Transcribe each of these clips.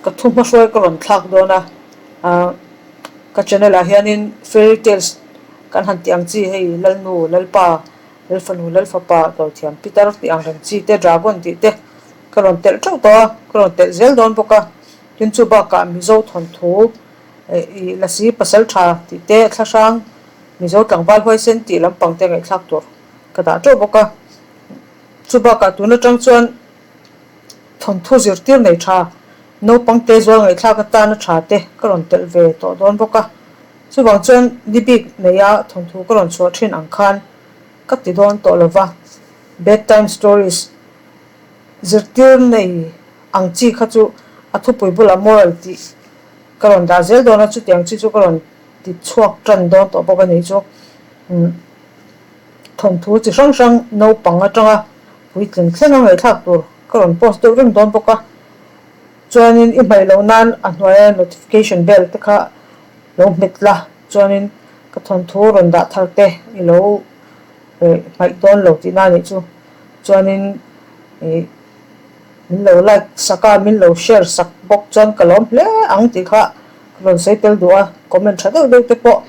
Ka thu hmahruai ka rawn thlak dawn a, ah ka channel ah hianin fairy tales kan han tih ang chi hei Lalnu, Lalpa, Lalfanu, Lalfapa, Dawithiam Pitar tih ang reng chi te, Dragon tih te ka rawn telh teuh tawh a, ka rawn telh zel dawn bawk a. Tin chu bakah Mizo thawnthu ih Lasi Pasal Tha tih te, Thlahrang Mizo Tlangval Huaisen tih lampang te ngaihthlak tur ka dah teuh bawk a. Chu bakah tun atang chuan thawnthu zirtir nei tha, naupang te zual ngaihthlak atana tha te ka rawn telh ve tawh dawn bawk a. Chuvang chuan ni bik neia thawnthu ka rawn chhuah thin ang khan ka ti dawn tawh lo va, Bedtime stories zirtir nei ang chi kha chu a thupui bulah moral tih ka rawn dah zel dawn a, chutiang chi chu ka rawn ti chhuak tan dawn tawh bawk a ni chu. Thawnthu chi hrang hrang naupang atanga puitling thlenga ngaihthlak tur ka rawn post deuh reng dawn bawk a, chuanin i hmaih loh nan a hnuaia notification bell te kha lo hmet la, chuanin ka thawnthu rawn dah thar te i lo hmaih dawn lo tihna a nih chu, chuanin ih min lo like sak a, min lo share sak bawk chuan ka lawm hle ang tih kha ka rawn sawi tel duh a, comment tha deuh deuh te pawh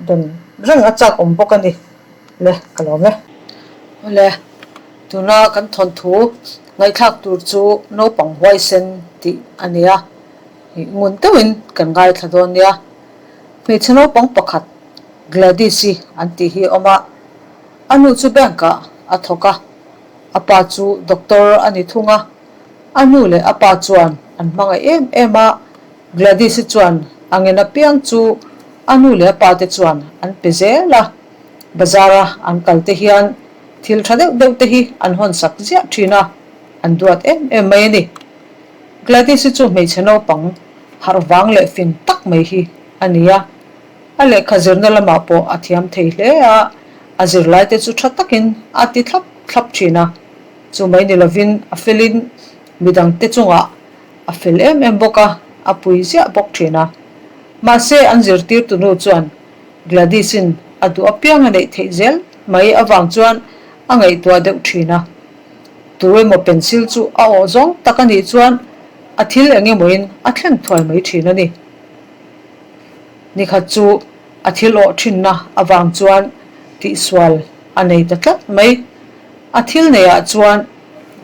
dawn reng a chak awm bawk a ni le ka lawm e. Awle, tuna kan thawnthu ngaihthlak tur chu naupang huaisen tih a ni a, ngun deuhin kan ngaithla dawn nia. Hmeichhe naupang pakhat Gladys-i an tih hi a awm a, a nu chu bank-ah a thawk a, a pa chu doctor a ni thung a, a nu leh a pa chuan an hmangaih em em a, Gladys-i chuan a ngen apiang chu a nu leh a pa te chuan an pe zel a, bazar-a an kal te hian thil tha deuh deuh te hi an hawn sak ziah thin a, an duat em em mai a ni. Gladys-i chu hmeichhe naupang harh vang leh fing tak mai hi a ni a, a lehkha zirna lamah pawh a thiam thei hle a, a zirlai te chu tha takin a ti thlap thlap thin a, chu mai ni lovin a felin midangte chungah A fel em em bawk a, a pui ziah bawk thin a. Mahse, an zirtirtu nu chuan Gladys-in a duh apiang a neih theih zel mai avang chuan a ngaihtuah deuh thin a. Tu emaw pencil chu a awh zawng tak a nih chuan a thil eng emawin a thleng thuai mai thin a ni. Nikhat chu a thil awh thinna avang chuan tihsual a nei ta tlat mai. A thil neihah chuan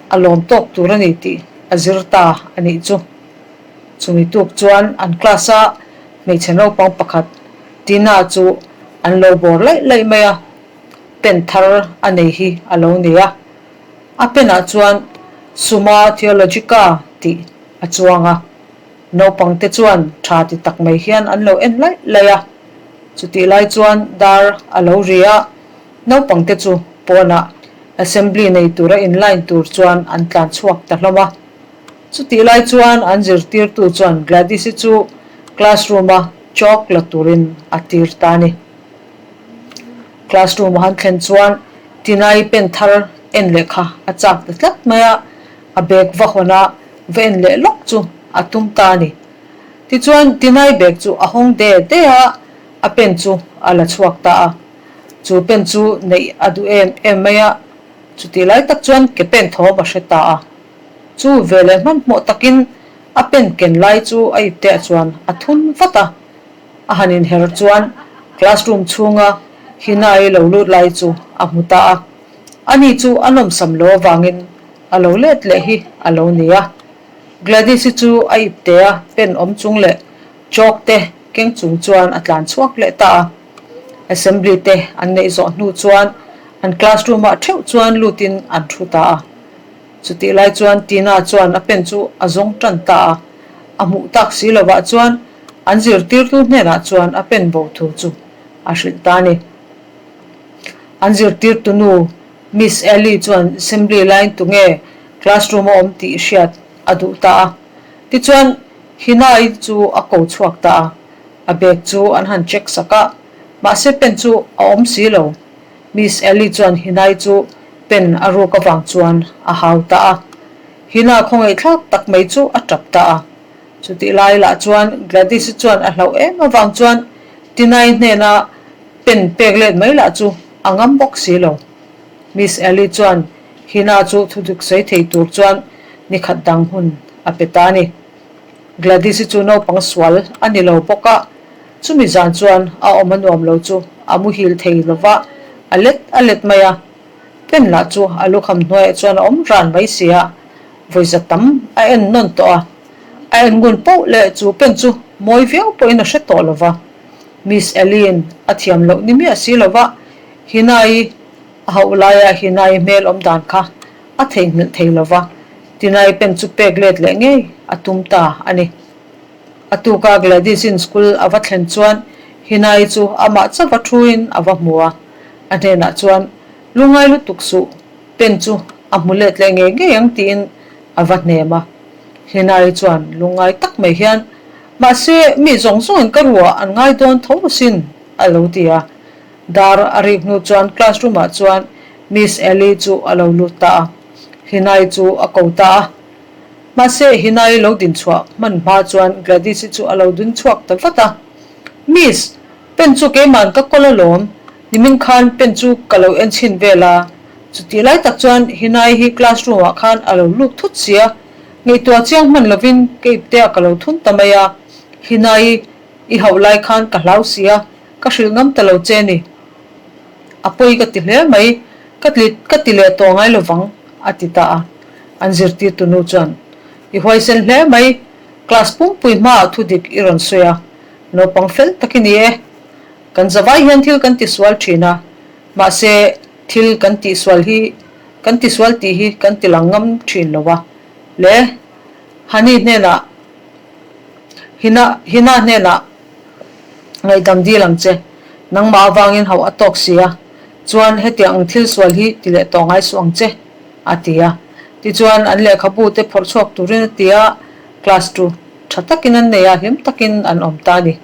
a lawm tawk tur a ni tih a zir ta a nih chu. Chumi tuk chuan an class a hmeichhe naupang pakhat Tina chu an lo bawr laih laih mai a, pen thar a nei hi a lo ni a. A pen ah chuan Summa Theologica tih a chuang a, naupang te chuan tha ti tak mai hian an lo en laih laih a. Chutih lai chuan dar a lo ri a, Naupangte chu pawnah assembly nei tura in line tur chuan an tlan chhuak ta hlawm a. Chutih lai chuan an zirtirtu chuan Gladys-i chu classroom-a chalk la turin a tir ta a ni. Classroom a han thlen chuan Tina-i pen thar en leh kha a chak ta tlat mai a, a bag va hawn a, va en leh lawk chu a tum ta a ni. Tichuan Tina-i bag chu a hawng de de a, a pen chu a la chhuak ta a. Chu pen chu neih a duh em em mai a, chutih lai tak chuan ke pen thawm a hre ta a. Chu veleh hmanhmawh takin a pen ken lai chu a ipteah chuan a thun vat a. A han inher chuan classroom chhunga Hina-i lo lut lai chu a hmu ta a. Ani chu a nawmsam lo avangin a lo let leh hi a lo ni a. Gladys-i chu a iptea pen awm chung leh chalk te keng chung chuan a tlan chhuak leh ta a. Assembly te an neih zawh hnu chuan an classroom ah theuh chuan lutin an thu ta a. Chutih lai chuan Tina chuan a pen chu a zawng tan ta a. A hmuh tak si lovah chuan an zirtirtu hnenah chuan a pen bo thu chu a hrilh ta a ni. An zirtirtu nu Miss Ellie chuan assembly laiin tunge classroom a awm tih hriat a duh ta a. Tichuan Hina-i chu a ko chhuak ta a. A bag chu an han check sak a, mahse pen chu a awm si lo. Miss Ellie chuan Hinai chu pen a ruk avang chuan a hau ta a. Hina khawngaihthlak tak mai chu a tap ta a. Chutih lai lah chuan Gladys-i chuan a hlauh em avang chuan Tinai hnena pen pek let mai lah chu a ngam bawk si lo. Miss Ellie chuan Hina chu thudik sawi thei tur chuan nikhat dang hun a pe ta a ni. Gladys-i chu naupang sual a ni lo bawk a, chumi zan chuan a awm a nuam lo chu a muhil thei lo va, a let a let mai a. Pen lah chu a lukham hnuaiah chuan a awm ran mai si a, vawiza tam a en nawn tawh a. A en ngun poh leh chu pen chu mawi viau pawhin a hre tawh lo va. Miss Ellie-in a thiam loh ni miah si lo va, Hina-i a hauh laia Hina-i hmel awm dan kha a theihnghilh thei lo va, Tina-i pen chu pek let leh ngei a tum ta a ni. A tuka Gladys-in school a va thlen chuan Hina-i chu amah chauh a thuin a va hmu a, a hnenah chuan, Lungai lutuk suh, pen chu a hmu let leh ngei ngei ang tiin a va hnem a. Hina-i chuan lungai tak mai hian, Mahse, mi zawng zawngin ka ruah an ngai dawn tho asin, a lo ti a. Dar a rik hnu chuan classroom ah chuan Miss Ellie chu a lo lut ta a, Hinai chu a ko ta a. Mahse Hinai lo din chhuah hman hma chuan Gladys-i chu a lo dun chhuak ta vat a. Miss, pen chu keiman ka kawl alawm, nimin khan pen chu ka lo en chhin vel a. Chutih lai tak chuan Hinai hi classroom ah khan a lo lut thut si a, ngaihtuah chiang hman lovin ka ipte ah ka lo thun ta mai a. Hinai i hauh lai khan ka hlau si a, Ka hrilh ngam ta lo che ni. A pawi ka ti hle mai, ka tli ka ti leh tawh ngai lovang, a ti ta a. An zirtirtu nu chuan, I huaisen hle mai, class pumpui hmaah thu dik i rawn sawi a, naupang fel tak i ni e. Kan zavai hian thil kan tisual thin a, mahse thil kan tihsual hi kan tisual tih hi kan ti lang ngam thin lo a. Le Hani hnenah Hina Hina hnenah Ngaihdam dil ang che. Nangmah avangin hauh a tawk si a, chuan hetiang ang thil sual hi ti leh tawh ngai suh ang che, a ti a. Tichuan an lehkhabu te phawrh chhuak turin a ti a, class chu tha takin an nei a, hlim takin an awm ta a ni.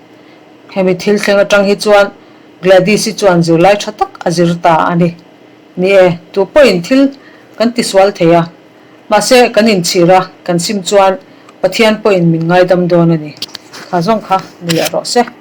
Hemi thil thleng atang hi chuan Gladys-i chuan zirlai tha tak a zir ta a ni. Ni e, tu pawhin thil kan tisual thei a, Mahse, kan inchhir a, kan sim chuan Pathian pawhin min ngaidam dawn a ni. Kha zawng kha ni leh rawh se.